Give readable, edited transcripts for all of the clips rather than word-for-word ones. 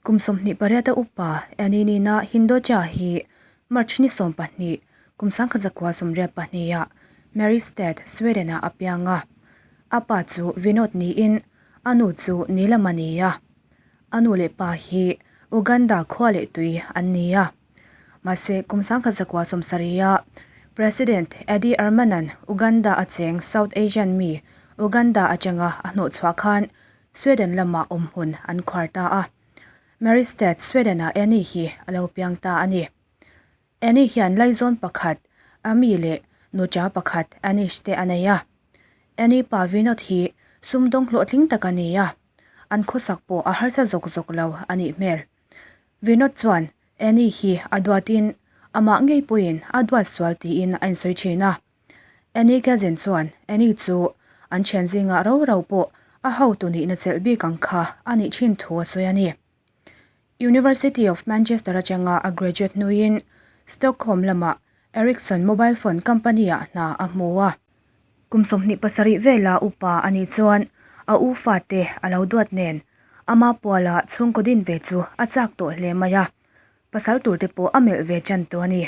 Kum 28 a upa Annie-Nina Hindocha hi March ni 12, kum 1982 ah Mariestad, Sweden ah a piang a. A pa chu Vinod niin a nu chu Neelam a ni a. A nu leh pa hi Uganda khua leh tui an ni a. Mahse kum 1970 ah President Eddie Arman-a'n Uganda a cheng South Asian mi Uganda atanga a hnawhchhuah khan Sweden lamah awmhmun an khuar ta a. Mariestad, Sweden-ah Annie hi a lo piang ta a ni. Annie hian laizawn pakhat, Ami leh nucha pakhat Anish te a nei a. Annie pa Vinod hi sumdawng hlawhtling tak a ni a, an khawsak pawh a harsa zawk zawk lo a nih hmel. Vinod chuan Annie hi a duatin amah ngei pawhin a duat sual tiin a insawi thin a. Annie cousin chuan Annie chu an thian zingah ro ro pawh a hotu nihna chelh bik ang kha a nih thin thu a sawi a ni. University of Manchester atanga a graduate hnuin Stockholm lama Ericsson mobile phone company-ah hna a hmu a. Kum 27 vela upa a nih chuan a u fate a lo duat nen ama puala chhungkaw din ve chu a chak tawh hle mai a, pasal turte pawh a melh ve tan tawh a ni.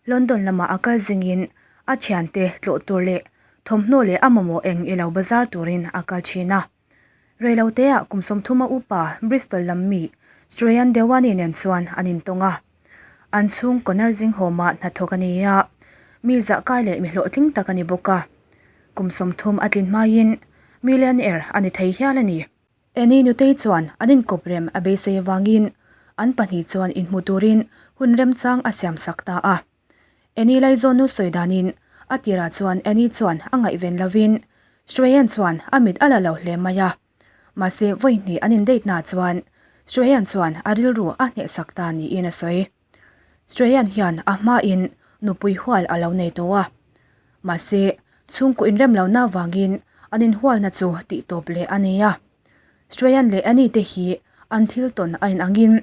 London lamah a kal zingin a thiante tlawh tur leh thawmhnaw leh a mamawh eng i lo bazar turin a kal thin a. Reiloteah kum 30 a upa Bristol lam mi Sreyan Dewani nen chuan an intawng a. An chhung Connor Zinghawma hnathawk a ni a, mi zahkai leh mi hlawhtling tak a ni bawk a. Kum 30 a tlin hmaiin millionaire a ni thei hial a ni. Annie Nutei chuan an inkawp rem a beisei avangin an pahnih chuan inhmu turin hun remchang a siam sak ta a. Annie Laizawnu sawi danin a tirah chuan Annie chuan a ngaihven lovin Shreyaan chuan a mit a la lo hle mai a. Mahse vawi hnih an indate na chuan Shreyaan chuan a rilru a hnehsak ta niin a sawi. Shreyaan hian a hmain nupui hual a lo nei tawh a. Mahse, chhungkaw inrem lohna avangin an inhualna chu tihtawp leh a nei a. Shreyaan leh Annie te hi an thil tawn a inangin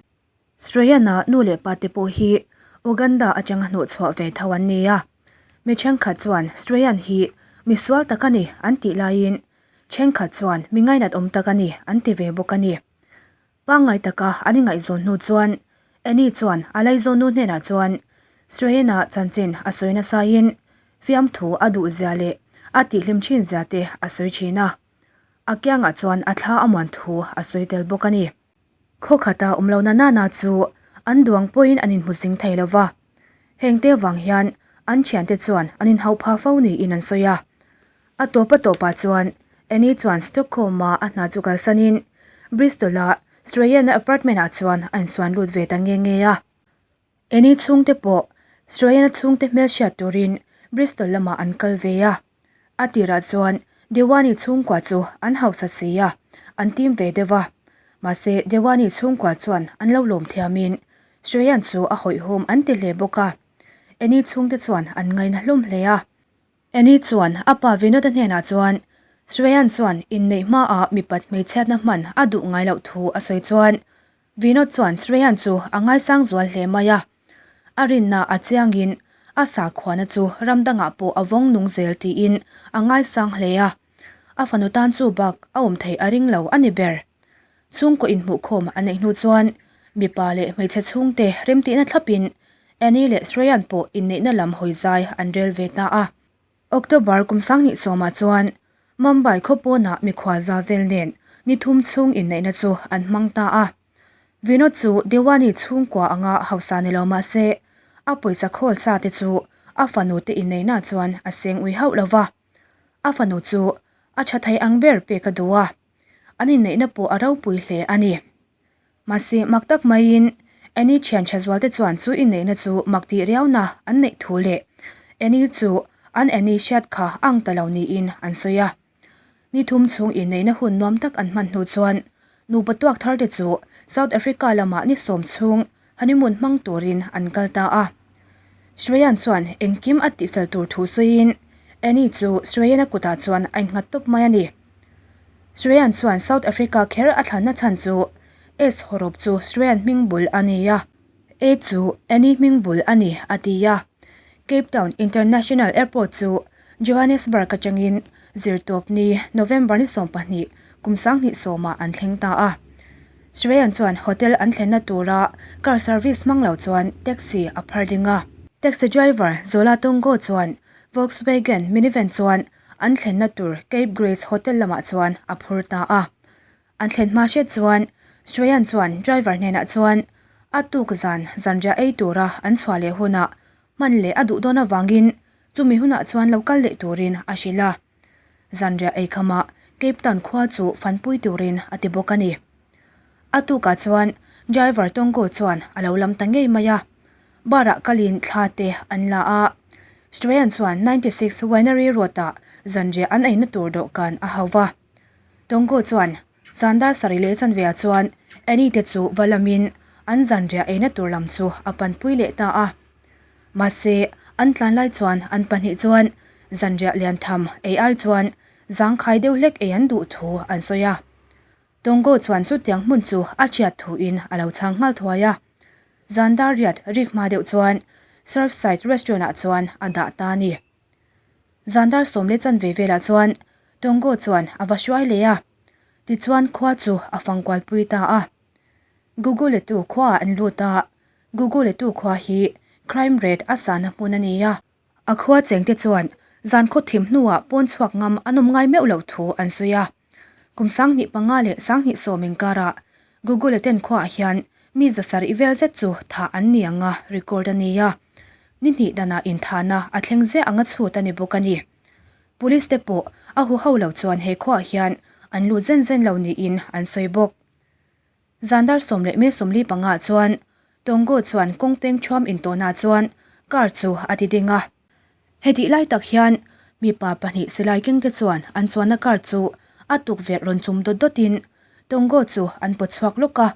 Shreyaan-a nu leh pa te pawh hi Uganda atanga hnawhchhuah ve tho an ni a. Mi thenkhat chuan Shreyaan hi mi sual tak a ni an tih laiin thenkhat chuan mi ngainat awm tak a ni an ti ve bawk a ni. Pangngai taka an ingaihzawn hnu chuan Annie chuan a laizawnnu hnenah chuan Shreyana chanchin a sawi nasaiin fiamthu a duh zia leh a tihhlim thin zia te a sawi thin a. A kiangah chuan a thla a muan thu a sawi tel bawk a ni. Khaw khata awm lo na nana chu an duang pawhin an inhmu zing thei lo va. Hengte vang hian an thiante chuan an inhauh phah fo niin an sawi a. A tawp a tawpah chuan Annie chuan Stockholm-a a hna chu kalsanin Bristol-a Shreyana apartment-ah chuan a insuan lut ve ta nge nge a. Annie chhungte pawh Shreyana chhungte hmelhriat turin Bristol lamah an kal ve a. A tirah chuan Dewani chhungkua chu an hausa si a, an tim ve deuh a. Mahse Dewani chhungkua chuan an lo lawm thiamin Shreyan chu a hawihhawm an ti hle bawk a. Annie chhungte chuan an ngaina hlawm hle a. Annie chuan a pa Vinod-a hnenah chuan Shreyan chuan inneih hmaah mipat hmeichhiatna hman a duh ngai loh thu a sawi chuan Vinod chuan Shreyan chu a ngaisang zual hle mai a. A rinna a chiangin a sakhuana chu ram dangah pawh a vawng nung zel tiin a ngaisang hle a. A fanu tan chu bak a awm theih a ring lo a ni ber. Chhungkaw inhmuhkhawm a neih hnu chuan mipa leh hmeichhe chhungte remtihna thlapin Annie leh Shreyan pawh inneihna lam hawi zai an rel ve ta a. October kum sanghnih sawmah chuan Mumbai khaw pawnah mikhual za vel nen ni thum chhung inneihna chu an hmang ta a. Vinod chu Diwani chhungkua anga hausa ni lo mah se a pawisa khawl sa te chu a fanu te inneihna chuan a seng ui hauh lo va. A fanu chu a tha thei ang ber pek a duh a. An inneihna pawh a ropui hle a ni. Mahse, mak tak maiin Annie thian tha zualte chuan chu inneihna chu mak tih riauna an neih thu leh Annie chu an Annie hriat kha ang ta lo niin an sawi a. Ni thum chhung inneihna hun nuam tak an hman hnu chuan nupa tuak tharte chu South Africa lamah ni sawm chhung honeymoon hmang turin an kal ta a. Shreyan chuan engkim a tihfel tur thu sawiin Annie chu Shreyan-a kutah chuan a innghat tawp mai a ni. Shreyan chuan South Africa kher a thlanna chhan chu S hawrawp chu Shreyan hming bul a ni a, A chu Annie hming bul a ni a ti a. Cape Town International Airport chu Johannesburg atangin zirtawpni November ni 12 kum 2010 ah an thleng ta a. Shreyan chuan hotel an thlenna tura car service hmang lo chuan taxi a phar ding a. Taxi driver Zola Tongo chuan Volkswagen minivan chuan an thlenna tur Cape Grace Hotel lamah chuan a phur ta a. An thlen hma hriat chuan Shreyan chuan driver hnenah chuan a tuk zan zanriah ei tura an chhuah leh hunah hman leh a duh dawn avangin chumi hunah chuan lo kal leh turin a hrilh a. Zanriah ei khamah Cape Town khua chu fanpui turin a ti bawk a ni. A tukah chuan driver Tongo chuan a lo lam ta ngei mai a, bar ah kalin thla te an la a. Shreyan chuan 96 Winery Road ah zanriah an eina tur dawhkan a hau va. Tongo chuan zan dar sarih leh chanve ah chuan Annie te chu va lamin an zanriah eina tur lam chu a panpui leh ta a. Mahse, an tlan lai chuan an pahnih chuan zanriah lian tham ei ai chuan zangkhai deuh hlek ei an duh thu an sawi a. Tongo chuan chutiang hmun chu a hriat thuin a lo chhang nghal thuai a. Zan dar riat rik hma deuh chuan Surfside Restaurant ah chuan a dah ta a ni. Zan dar sawm leh chanve velah chuan Tongo chuan a va hruai leh a, tichuan khua chu a fangkual pui ta a. Guguletu khuaah an lut a, Guguletu khua hi crime rate a sahna hmun a ni a. A khua chengte chuan zan khaw thim hnuah pawn chhuak ngam an awm ngai meuh loh thu an sawi a. Kum 2005 leh 2010 inkarah Guguleten khuaah hian mi zasarih vel zet chu thah an ni ang a record a ni a. Ni hnih danah inthahna a thleng ziah anga chhut a ni bawk a ni. Police te pawh a huho lo chuan he khuaah hian an lut zen zen lo niin an sawi bawk. Zan dar 10 minute 45 ah chuan Tongo chuan kawng peng thuam intawhna chuan car chu a ti ding a. Hetih lai tak hian mipa pahnih silai keng te chuan an chuanna car chu a tukverh rawn chum dawt dawt in Tongo chu an pawt chhuak lawk a,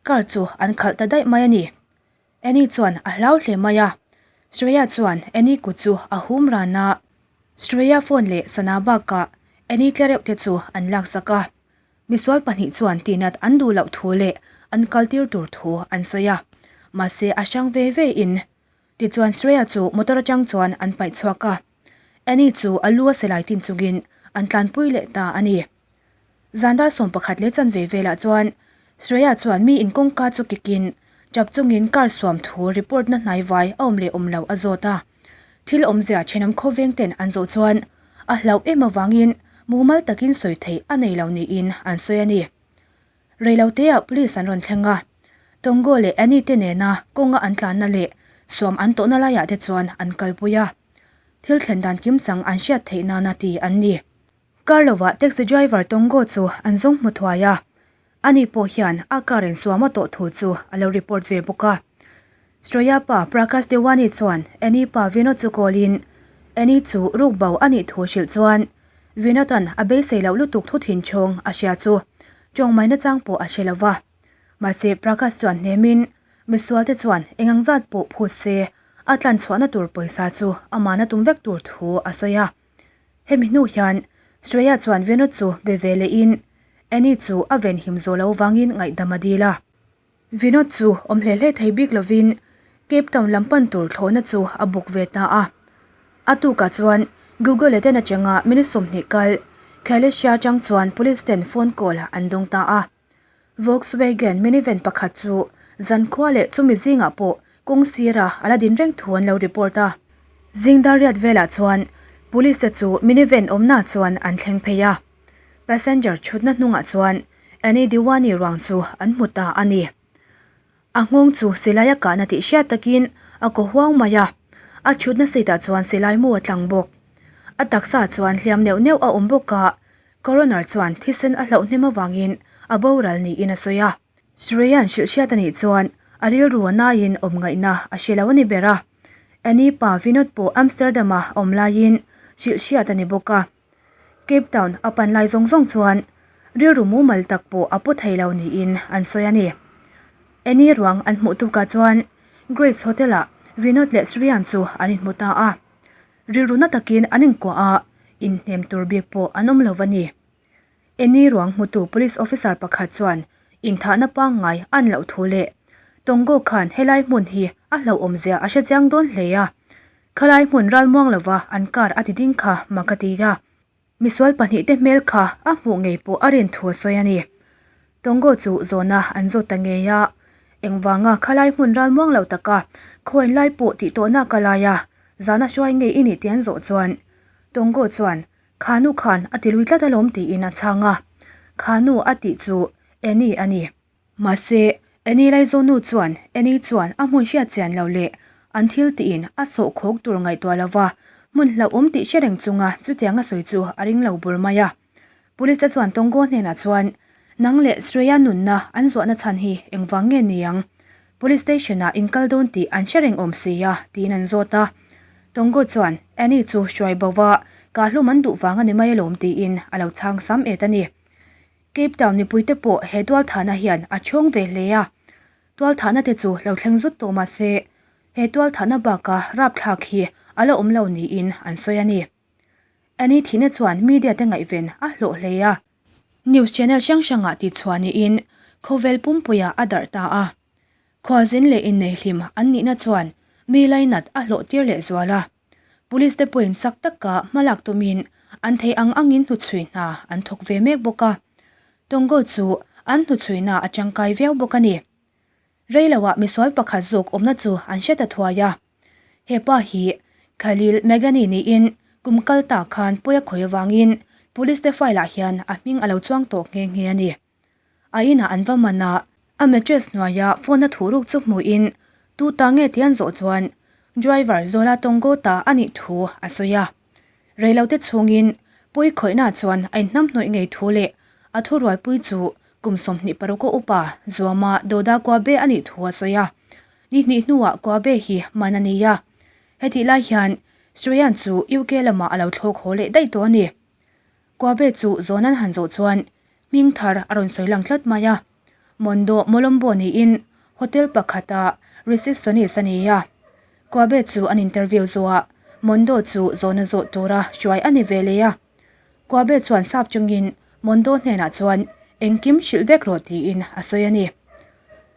car chu an khalh ta daih mai a ni. Annie chuan a hlau hle mai a, Shreya chuan Annie kut chu a hum ran a, Shreya phone leh sana bakah Annie tlereuh te chu an laksak a. Misual pahnih chuan tihnat an duh loh thu leh an kaltir tur thu an sawi a, mahse a hrang ve ve in. Tichuan Shreya chu motor atang chuan an paih chhuak a, Annie chu a lu a silai tin chungin an tlanpui leh ta a ni. Zan dar 11 chanve velah chuan Shreya chuan mi in kawngka chu kikin tap chungin car suam thu report na hnai vai a awm leh awm lo a zawt a. Thil awmzia thenawm khawveng ten an zawh chuan a hlauh em avangin mumal takin sawi theih a nei lo niin an sawi a ni. Reiloteah police an rawn thleng a, Tongo leh Annie te nena kawnga an tlanna leh suam an tawhna laiah te chuan an kalpui a. Thil thlen dan kimchang an hriat theih nana ti an ni. Car lovah taxi driver Tongo chu an zawng hmu thuai a, ani pawh hian a car in suam a tawh thu chu a lo report ve bawk a. Shreya pa Prakash Dewani chuan Annie pa Vinod chu call in Annie chu ruk bo a nih thu hrilh chuan Vinod an a beisei loh lutuk thu thin chhawng a hria chu tawng mai nachang pawh a hre lo va. Mahse Prakash chuan hnemin misual te chuan eng ang zat pawh phut se a tlan chhuahna tur pawisa chu amahna tum vek tur thu a sawi a. Hemi hnu hian Shreya chuan Vinod chu be ve lehin Annie chu a venhim zawh loh vangin ngaihdam a dil a. Vinod chu awm hle hle thei bik lovin Cape Town lam pan tur thlawhna chu a book ve ta a. A tukah chuan Google ten atanga minute 20 kal Khayelitsha atang chuan police ten phone call an dawng ta a. Volkswagen minivan pakhat chu zankhua leh chumi zingah pawh kawng sira a la din reng thu an lo report a. Zing dar riat velah chuan police te chu minivan awmna chuan an thleng phei a. Passenger chhutna hnungah chuan Annie Diwani ruang chu an hmu ta a ni. A nghawng chu silai a kahna tih hriat takin a kaw huau mai a, a chhutna seat ah chuan silai mu a tlang bawk. A taksa chuan hliam neuh neuh a awm bawk a, coroner chuan thisen a hlauh hnem avangin a boral niin a sawi a. Shreyan hrilh hriat a nih chuan a rilru a naiin awm ngaihna a hre lo a ni ber a. Annie pa Vinod pawh Amsterdam a awm laiin hrilh hriat a ni bawk a. Cape Town a pan lai zawng zawng chuan rilru mumal tak pawh a pu thei lo niin an sawi a ni. Annie ruang an hmuh tukah chuan Grace Hotel ah Vinod leh Shreyan chu an inhmu ta a. Rilru na takin an inkuah a, inhnem tur bik pawh an awm lo a ni. Annie ruang hmutu police officer pakhat chuan inthahna pangngai an loh thu leh Tongo khan helai hmun hi a hlauhawmzia a hre chiang dawn hle a. Khalai hmun ralmuang lova an car a ti ding kha mak a ti a. Misual pahnih te hmel kha a hmuh ngei pawh a rin thu a sawi a ni. Tongo chu zawhna an zawt ta ngei a, engvanga khalai hmun ralmuang lo taka khawiin lai pawh tih tawhna ka lai a, zana hruai ngei i nih tih an zawh chuan Tongo chuan Khanu khan a ti lui tlat alawm tiin a chhang a, Khanu a tih chu Annie a ni. Mahse, Annie Laizawnu chuan Annie chuan a hmun hriat chian lo leh an thil tiin a sawh khawk tur ngaihtuah lova hmun hlauhawm tih hre reng chunga chutiang a sawi chu a ring lo bur mai a. Police te chuan Tongo hnenah chuan nang leh Shreya nunna an zuahna chhan hi engvang nge niang? Police station ah in kal dawn tih an hre reng awm si a tiin an zawt a. Tongo chuan Annie chu hruai bo va kahhlum an duh vang a ni mai alawm tiin a lo chhang sam et a ni. Cape Town mipuite pawh he tualthahna hian a chhawng ve hle a, tualthahna te chu lo thleng zut tawh mah se, he tualthahna baka rapthlak hi a la awm lo niin an sawi a ni. Annie thihna chuan media te ngaihven a hlawh hle a. News channel hrang hrangah tihchhuah niin khawvel pumpuiah a darh ta a. Khualzin leh inneihlim an nihna chuan mi lainat a hlawh tir leh zual a. Police te pawhin chak taka hmalak tumin an thei ang angin hnuchhui hna an thawk ve mek bawk a. Tongo chu an hnuchhuina a tangkai viau bawk a ni. Reiloah misual pakhat zawk awmna chu an hre ta thuai a. He pa hi Khalil Meghani niin kum kal ta khan pawi a khawi avangin police te file ah hian a hming a lo chuang tawh nghe nghe a ni. A inah an va man a, a mattress hnuaia phone a thuh ruk chu hmuhin tu ta nge tih an zawh chuan driver Zola Tongo ta a nih thu a sawi a. Reilote chhungin pawi khawihna chuan a inhnamhnawih ngei thu leh a thurualpui chu kum 26 a upa Zuama Doda Kwabe a nih thu a sawi a. Ni hnih hnuah Kwabe hi man a ni a. Hetih lai hian Sreyan chu UK lamah a lo thlawk haw leh daih tawh a ni. Kwabe chu zawn an han zawh chuan hming thar a rawn sawi lang tlat mai a. Mondo Molombo niin hotel pakhata receptionist a ni a. Kwabe chu an interview zawhah Mondo chu zawhna zawh tura hruai a ni ve leh a. Kwabe chuan sap chungin Mondo hnenah chuan engkim hrilh vek rawh tiin a sawi a ni.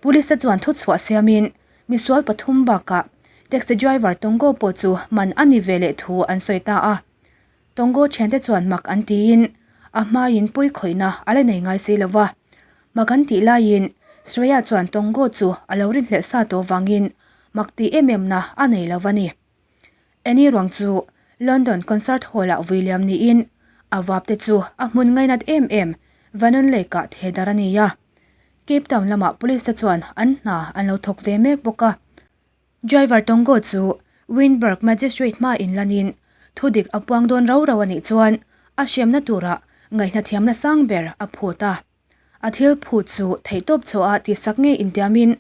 Police te chuan thuchhuah siamin misual pathum bakah taxi driver Tongo pawh chu man a ni ve leh thu an sawi ta a. Tongo thiante chuan mak an tiin a hmaiin pawi khawihna a la nei ngai si lo va. Mak an tih laiin Shreya chuan Tongo chu a lo rinhlelh sa tawh vangin mak tih em em na a nei lo va ni. Annie ruang chu London Concert Hall ah vui liam niin a vap te chu a hmun ngainat em em Vanon Lake ah theh darh a ni a. Cape Town lamah police te chuan an hna an lo thawk ve mek bawk a. Driver Tongo chu Wynberg Magistrate hma inlanin thudik a puang dawn rau rau a nih chuan a hremna turah ngaihna thiamna sang ber a phut a. A thil phut chu theihtawp chhuah tihsak ngei intiamin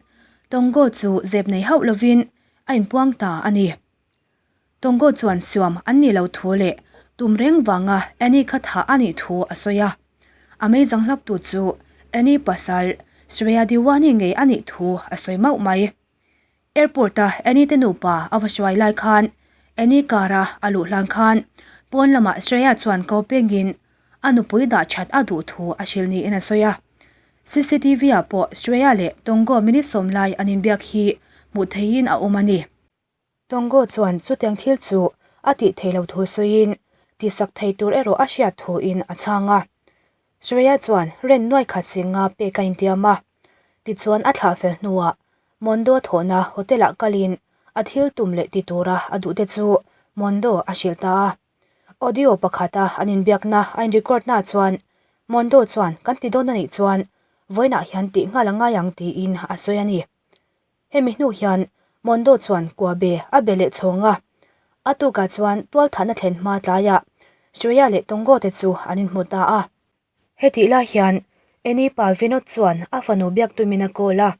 Tongo chu zep nei hauh lovin a inpuang ta a ni. Tongo chuan suam an nih loh thu leh tum reng vanga Annie kha thah a nih thu a sawi a. A meizang hlaptu chu Annie pasal Shreya Diwani ngei a nih thu a sawi mauh mai. Airport a Annie te nupa a va hruai lai khan Annie car a a luh hlan khan pawn lamah Shreya chuan ko pengin a nupui dah that a duh thu a hrilh niin a sawi a. CCTV ah pawh Shreya leh Tongo minute sawm lai an inbiak hi hmuh theihin a awm a ni. Tongo chuan chutiang thil chu a tih theih loh thu sawiin tihsak thei tur erawh a hriat thuin a chhang a. Shreya chuan rent nuai khat zinga pek a intiam a. Tichuan a thlah fel hnuah Mondo thawhna hotel ah kalin a thil tum leh ti tura a duh te chu Mondo a hrilh ta a. Audio pakhata an inbiakna a in record na chuan Mondo chuan kan ti dawn anih chuan vawiinah hian tih nghal a ngai ang tiin a sawi a ni. Hemi hnu hian Mondo chuan Kwabe a be leh chhawng a, a tukah chuan tualthahna thlen hma tlaiah Shreya leh Tongo te chu an inhmu ta a. Hetih lai hian Annie pa Vinod chuan a fanu biak tumin a call a,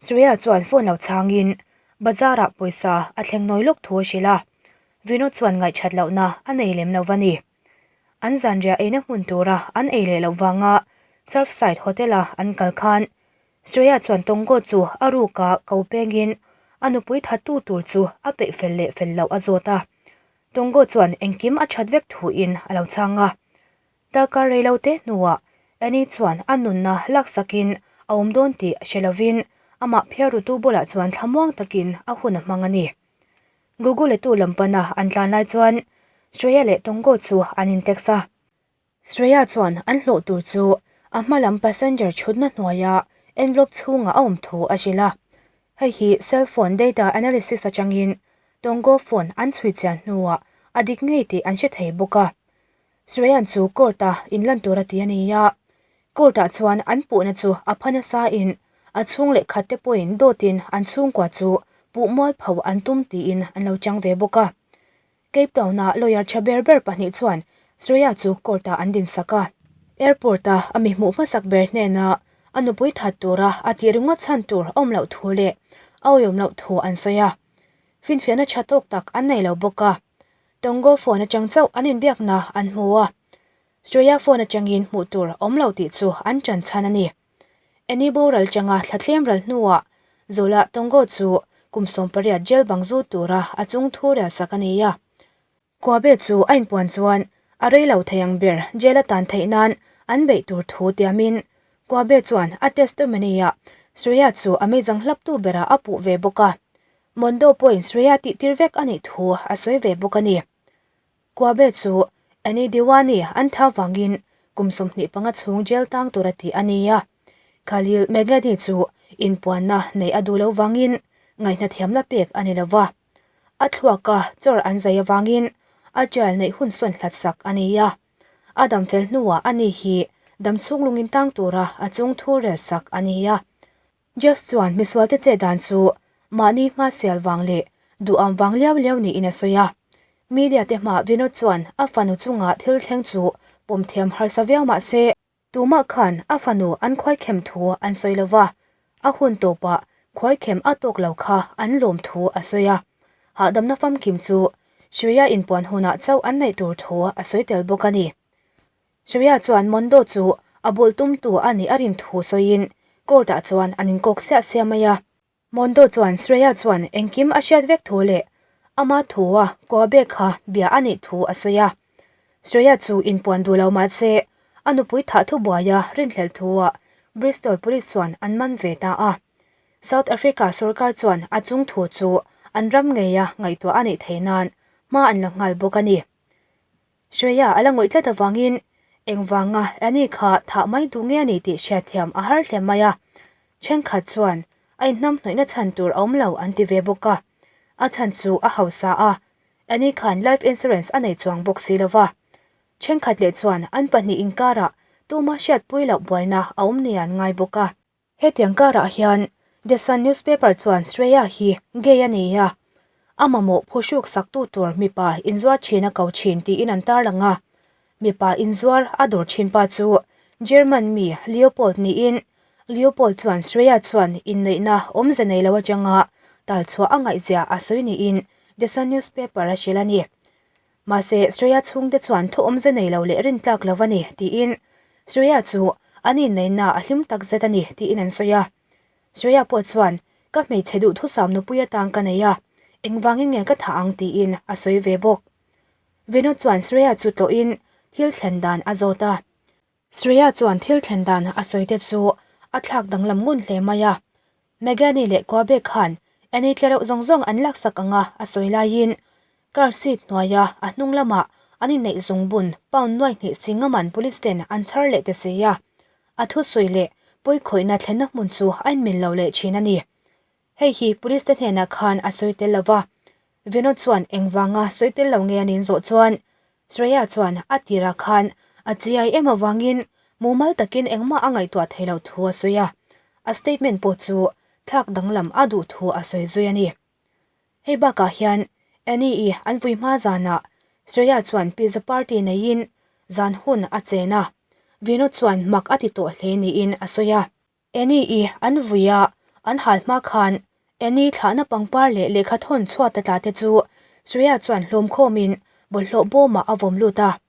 Shreya chuan phone lo chhangin bazar ah pawisa a thleng nawi lawk thu a hrilh a, Vinod chuan ngaihthat lohna a nei lem lo va ni. An zanriah eina hmun tura an ei leh loh vanga Surfside Hotel a an kal khan Shreya chuan Tongo chu a ruka ko pengin a nupui thattu tur chu a peih fel leh fel loh a zawt a, Tongo chuan engkim a that vek thuin a lo chhang a. Darkar rei lo te hnuah Annie chuan a nunna laksakin a awm dawn tih hre lovin amah phiarrutu bulah chuan thlamuang takin a hun a hmang a ni. Guguletu lam pana an tlan lai chuan Shreya leh Tongo chu an in text a. Shreya chuan an hlawh tur chu a hma lam passenger thutna hnuaia envelope chhungah a awm thu a hrilh a. Hei hi cell phone data analysis atangin Tongo phone an chhui chian hnuah a dik ngei tih an hre thei bawk a. Sreyan chu court-a inlan tur a ti a ni a, court-ah chuan an puhna chu a pha nasa in a chhung leh khat te pawhin dawtin an chhungkua chu puh mualpho an tum tiin an lo chang ve bawk a. Cape Town-a lawyer tha ber ber pahnih chuan Shreya chu court-ah an dinsak a. Airport-a a mi hmuh hmasak ber hnena a nupui that tura a tih ringawt chhan tur a awm loh thu leh a awihawm loh thu an sawi a. Finfiahna tha tawk tak an nei lo bawk a. Tongo phone atang chauh an inbiakna an hmu a. Shreya phone atangin hmuh tur awm lo tih chu an ṭan chhan a ni. Annie boral changa thla thlem ral hnuah Zola Tongo chu kum 18 jail bang zu tura a chung thu rel sak a ni a. Kuabe chu a inpuan chuan a rei lo thei ang ber jail a tan theih nan an beih tur thu tiamin Kuabe chuan a testimony-ah Shreya chu a meizang hlaptu berah a puh ve bawk a. Mondo pawhin Shreya tihtir vek a nih thu a sawi ve bawk a ni. Kuabe chu Annie Diwani an tha vangin kum 25 chhung jail tang tur a ti a ni a. Khalil Meghani chu inpuanna neih a duh lo vangin ngaihna thiamna pek a ni lo va. A thluaka chawr an zai avangin a trial neih hun sawn hlat sak a ni a. A dam fel hnuah ani hi damchhung lungin tang tura a chung thu rel sak a ni a. Jeff chuan misualte che dan chu mahni hma sial vang leh duham vang liau liau niin a sawi a. Media te hma Vinod chuan a fanu chunga thil thleng chu pawm thiam harsa viau mah se, tumah khan a fanu an khuaikhem thu an sawi lo va, a hun tawpah khuaikhem a tawk lo kha an lawm thu a sawi a. Hahdamna famkim chu Shreya inpuan hunah chauh an neih tur thu a sawi tel bawk a ni. Shreya chuan Mondo chu a bul tumtu a nih a rin thu sawiin court-ah chuan an inkawk siah siah mai a. Mondo chuan Shreya chuan engkim a hriat vek thu leh ama thua Koabe kha bia a nih thu a sawi a. Shreya chu inpuan duh lo mah se a nupui thah thu buaia rinhlelh thuah Bristol Police chuan an man ve ta a. South Africa sorkar chuan a chung thu chu an ram ngeia ngaihtuah a nih theih nan hma an la nghal bawk a ni. Shreya a la ngawih tlat avangin engvanga Annie kha thah mai duh nge a ni tih hriatthiam a har hle mai a. Thenkhat chuan a inhnamhnawihna chhan tur a awm lo an ti ve bawk a. A chhan chu a hausa a, Annie khan life insurance a nei chuang bawk si lo va. Thenkhat leh chuan an pahnih inkarah tuma hriatpui loh buaina a awm nia an ngai bawk a. Hetiang karah hian The Sun newspaper chuan Shreya hi gay a ni a, a mamawh phuhruk saktu tur mipa inzuar thin a ko thin tiin an tarlang a. Mipa inzuar a dawr thin pa chu German mi Leopold niin Leopold chuan Shreya chuan inneihna awmze nei lo atanga talchhuah a ngaihzia a sawi niin The Sun newspaper a hrilh a ni. Mahse, Shreya chhungte chuan thu awmze nei lo leh rintlak lo a ni, tiin Shreya chu an inneihna a hlim tak zet a ni, tiin an sawi a. Shreya pawh chuan, Ka hmeichhe duhthusam nupui atan ka nei a, engvangin nge ka thah ang, tiin a sawi ve bawk. Vinod chuan Shreya chu tlawhin thil thlen dan a zawt a. Shreya chuan thil thlen dan a sawi te chu a thlak danglam ngun hle mai a. Meghani leh Koabe khan Annie tlereuh zawng zawng an laksak ang a a sawi laiin car seat hnuaia a hnung lamah an inneih zungbun pound nuai hnih Singaman police ten an chhar leh ta si a. A thusawi leh pawikhawihna thlenna hmun chu a inmil lo leh thin a ni. Hei hi police te hnenah khan a sawi tel lo va, Vinod chuan engvanga sawi tel lo nge a nin zawh chuan Shreya chuan a tirah khan a chiai em avangin mumal takin engmah a ngaihtuah thei loh thu a sawi a, a statement pawh chu thlak danglam a duh thu a sawi zui a ni. Hei bakah hian Annie-i an vui hma zanah Shreya chuan pizza party neiin zan hun a chen a, Vinod chuan mak a ti tawh hle niin a sawi a. Annie-i an vui a, an hal hma khan Annie thlahna pangpar leh lehkha thawn chhuat a tla te chu Shreya chuan hlawm khawmin bawlhhlawh bawmah a vawm lut a.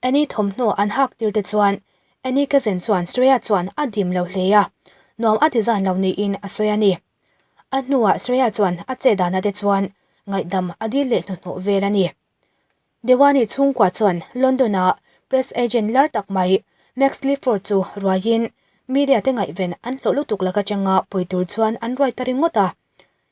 Annie thawmhnaw an hak tir te chuan Annie cousin chuan Shreya chuan a dim lo hle a, nuam a ti zan lo niin a sawi a ni. A hnuah Shreya chuan a che dana te chuan ngaihdam a dil leh hnuhnawh vel a ni. Dewani chhungkua chuan London-a press agent lar tak mai Max Clifford chu ruaiin media te ngaihven an hlawh lutuk lak atanga pui tur chuan an ruai ta ringawt a.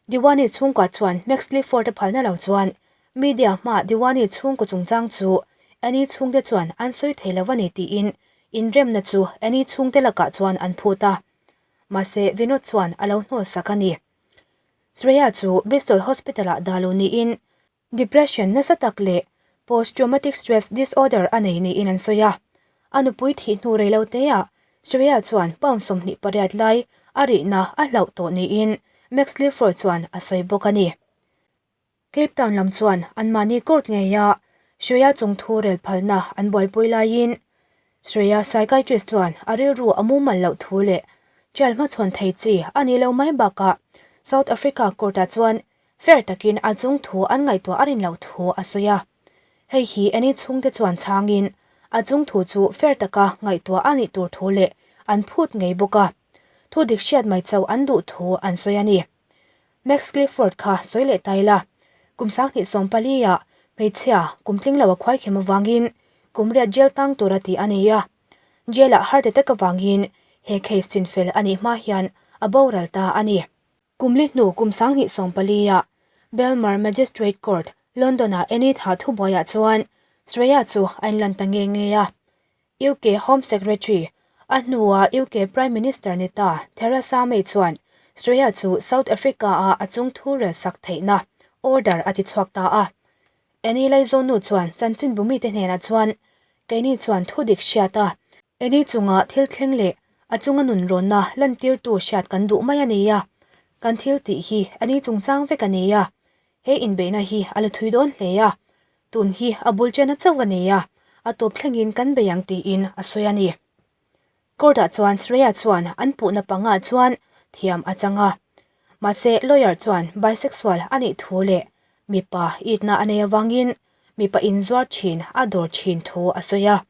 Dewani chhungkua chuan Max Clifford-a phalna lo chuan media hmaa Dewani chhungkaw chungchang chu Annie chhungte chuan an sawi thei lo a ni tiin Inremna chu Annie chhungte lakah chuan an phut a, mahse Vinod chuan a lo hnawl sak a ni. Shreya chu Bristol Hospital-ah dah lo niin depression nasa tak leh post-traumatic stress disorder a nei niin an sawi a. A nupui thih hnu rei lo teah Shreya chuan pound 28 lai a rihna a hlauh tawh niin Max Clifford chuan a sawi bawk a ni. Cape Town lam chuan anmahni court ngeia Shreya chungthu rel phalna an buaipui laiin Shreya psychiatrist chuan a rilru a mumal loh thu leh jail hmachhawn thei chi a ni lo mai bakah South Africa court-ah chuan fair takin a chungthu an ngaihtuah a rin loh thu a sawi a. Hei hi Annie chhungte chuan chhangin a chungthu chu fair taka ngaihtuah a nih tur thu leh an phut ngei bawk a, thu dik hriat mai chauh an duh thu an sawi a ni. Max Clifford kha sawi leh ta ila, kum 2014 ah hmeichhia kum tling lo a khuai khem avangin kum riat jail tang tura tih a nei a. Jail ah heart attack avangin he case chinfel a nih hma hian a boral ta a ni. Kum li hnu kum 2014 ah Belmar Magistrate Court, London ah Annie thah thubuaiah chuan Shreya chu a inlan ta nge nge a. UK Home Secretary, a hnua UK Prime Minister ni ta Theresa May chuan Shreya chu South Africa-a a chung thu rel sak theihna order a ti chhuak ta a. Annie Laizawnnu chuan chanchinbu mite hnenah chuan, Keini chuan thu dik hriat a, Annie chunga thil thleng leh a chunga nunrawnna lantirtu hriat kan duh mai a ni a, kan thil tih hi Annie chungchang vek a ni a, he inbeihna hi a la thui dawn hle a, Tun hi a bul chena chauh a ni a, a tawp thlengin kan bei ang tiin a sawi a ni. Court-ah chuan Shreya chuan an puhna pangah chuan thiam a chang a. Mahse lawyer chuan bisexual a nih thu leh mipa itna a nei avangin mipa inzuar thin a dawr thin thu a sawi a.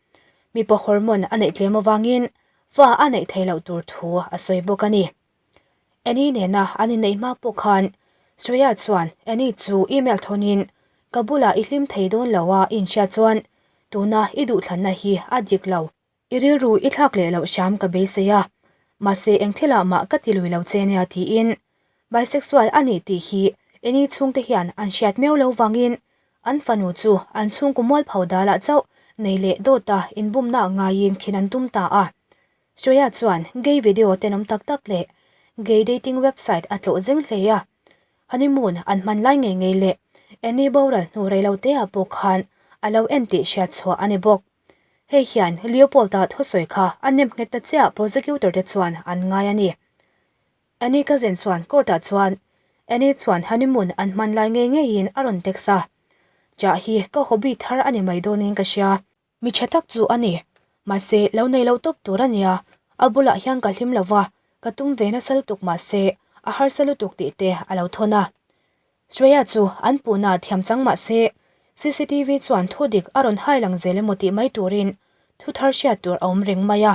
Mipa hormone a neih tlem avangin fa a neih theih loh tur thu a sawi bawk a ni. Annie nena an inneih hma pawh khan Shreya chuan Annie chu email thawnin ka bulah i hlim thei dawn lo a inhriat chuan tuna i duhthlanna hi a dik lo. I rilru i thlak leh loh hram ka beisei a, mahse eng thilah mah ka ti lui lo che nia tiin bisexual a ni tih hi Annie chhungte hian an hriat miau lo vangin an fanu chu an chhungkaw mualpho dalah chauh nei leh dawta inbumna ngaiin khin an tum ta a. Shreya chuan gay video tenawm tak tak leh gay dating website a tlawh zing hle a. Honeymoon an hman lai ngei ngei leh Annie boral hnu rei lo te ah pawh khan a lo en tih hriat chhuah a ni bawk. Hei hian Leopold-a thusawi kha a nem nghet ta chiah prosecutor te chuan an ngai a ni. Annie cousin chuan court ah chuan Annie chuan honeymoon an hman lai ngei ngeiin a rawn text a. Chah hi ka hobby thar a ni mai dawnin ka hria. Mi tha tak chu a ni. Mahse, lo nei lo tawp tur a nia. A bulah hian ka hlim lo va, ka tum ve nasa lutuk mahse, a harsa lutuk tih te a lo thawn a. Shreya chu an puhna thiam chang mahse, cctv chuan thu dik a rawn hai lang zel emaw tih mai turin thu thar hriat tur a awm reng mai a.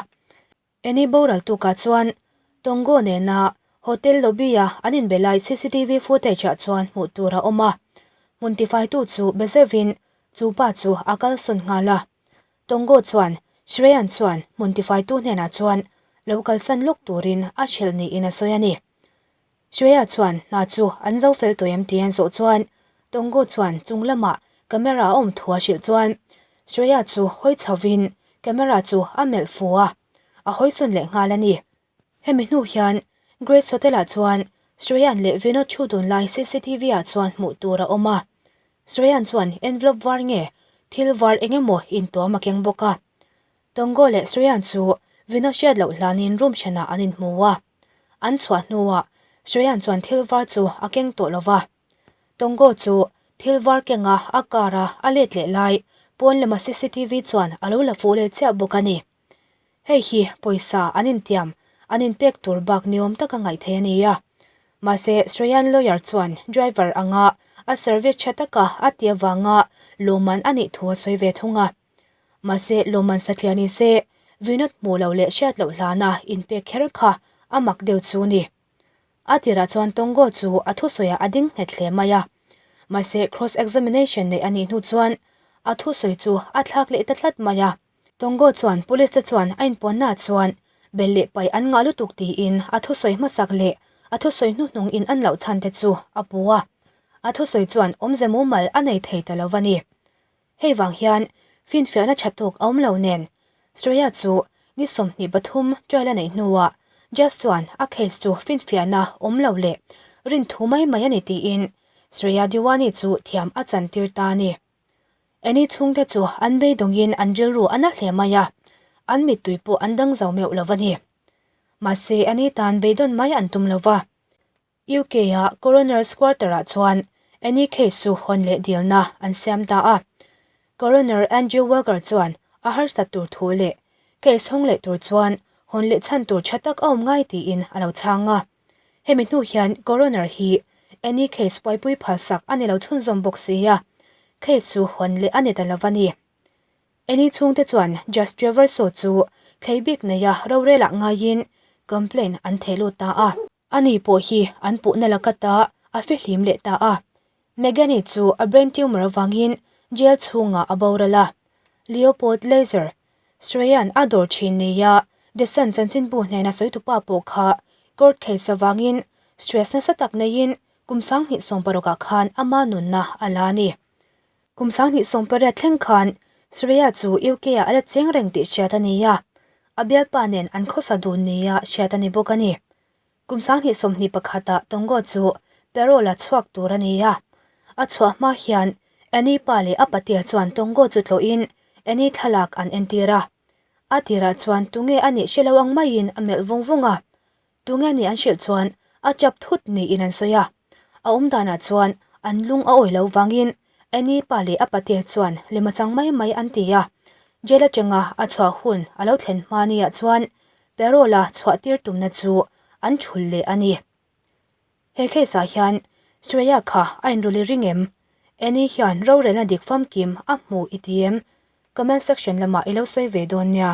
Annie boral tukah chuan Tongo nena hotel lobby-a an inbe lai cctv footage-ah chuan hmuh tur a awm a. Hmun tifaitu chu be zeuhin chu pa chu a kalsawn nghal a. Tongo chuan Shreyan chuan hmun tifaitu hnenah chuan lo kalsan lawk turin a hrilh niin a sawi a ni. Shreya chuan hna chu an zo fel tawh em tih an zawh chuan Tongo chuan chung lamah camera a awm thu a hrilh chuan Shreya chu hawi chhovin camera chu a melh fu a, a hawi sawn leh nghal a ni. Hemi hnu hian Grace Hotel ah chuan Shreyan leh Vinod thu dun lai cctv ah chuan hmuh tur a awm a. Shreyan chuan envelope var nge thil var eng emaw intuam a keng bawk a. Tongo leh Shreyan chu Vinod hriat loh hlanin room hranah an inhmu a. An chhuah hnuah Shreyan chuan thil var chu a keng tawh lo va. Tongo chu thil var kenga a car a a let leh lai pawn lama cctv chuan a lo la fuh leh chiah bawk a ni. Hei hi pawisa an intiam an inpek tur bak ni awm taka ngaih theih a ni a. Mahse Shreyan lawyer chuan driver anga a service tha taka a ti avanga lawmman a nih thu a sawi ve thung a. Mahse, lawmman satliah ni se, Vinod hmuh loh leh hriat loh hlana inpek kher kha a mak deuh chu ni. A tirah chuan Tongo chu a thusawiah a ding nghet hle mai a. Mahse, cross examination neih a nih hnu chuan a thusawi chu a thlak leh ta tlat mai a. Tongo chuan police te chuan a inpawnnaah chuan bel leh paih an ngah lutuk tiin a thusawi hmasak leh a thusawi hnuhnung in an loh chhan te chu a pu a. A thusawi chuan awmze mumal a nei thei ta lo va ni. Hei vang hian finfiahna tha tawk a awm lo nen. Shreya chu ni 23 trial a neih hnuah judge chuan a case chu finfiahna awm lo leh rinthu mai mai a ni tiin Shreya Diwani chu thiam a chantir ta a ni. Annie chhungte chu an beidawngin an rilru a na hle mai a, an mittui pawh an dang zo meuh lo a ni. Mahse Annie tan beidawn mai an tum lo va. UK-a Coroner's Quarter-ah chuan Annie case chu hawn leh dilna an siam ta a. Coroner Andrew Walker chuan a harsat tur thu leh case hawng leh tur chuan hawn leh chhan tur tha tak a awm ngai tiin a lo chhang a. Hemi hnu hian Coroner hi Annie case buaipui phalsak a ni lo chhunzawm bawk si a, case chu hawn leh a ni ta lo a ni. Annie chhungte chuan Judge Trevor Shaw chu thlei bik neia rorelah ngaiin complaint an theh lut ta a. Ani pawh hi an puhna laka ta a fihlim leh ta a. Megan-i chu a brain tumor avangin jail chhungah a boral a. Leopold Laser, Shreyan a dawr thin nia The Sun chanchinbu hnena sawitupa pawh kha court case avangin stress nasa tak neiin kum 2016 ah khan ama nunna a la a ni. Kum 2018 thleng khan Shreya chu UK ah a la cheng reng tih hriat a ni a, a bialpa nen an khawsa dun nia hriat a ni bawk a ni. Kum 2021 ah Tongo chu parole a chhuak tur a ni a, a chhuah hma hian Annie pa leh a patea chuan Tongo chu tlawhin Annie thlalak an entir a. A tirah chuan tunge a nih hre lo ang maiin a melh vung vung a, Tunge nih an hrilh chuan a chap thut niin an sawi a. A awm danah chuan an lung a awi lo vangin Annie pa leh a patea chuan lem a chang mai mai an ti a. Jail atanga a chhuah hun a lo thlen hma niah chuan parole a chhuah tir tumna chu an thul leh a ni. He case ah hian Shreya kha a inruli ring em? Annie hian rorelna dik famkim a hmu i ti em? Comment section lamah i lo sawi ve dawn nia.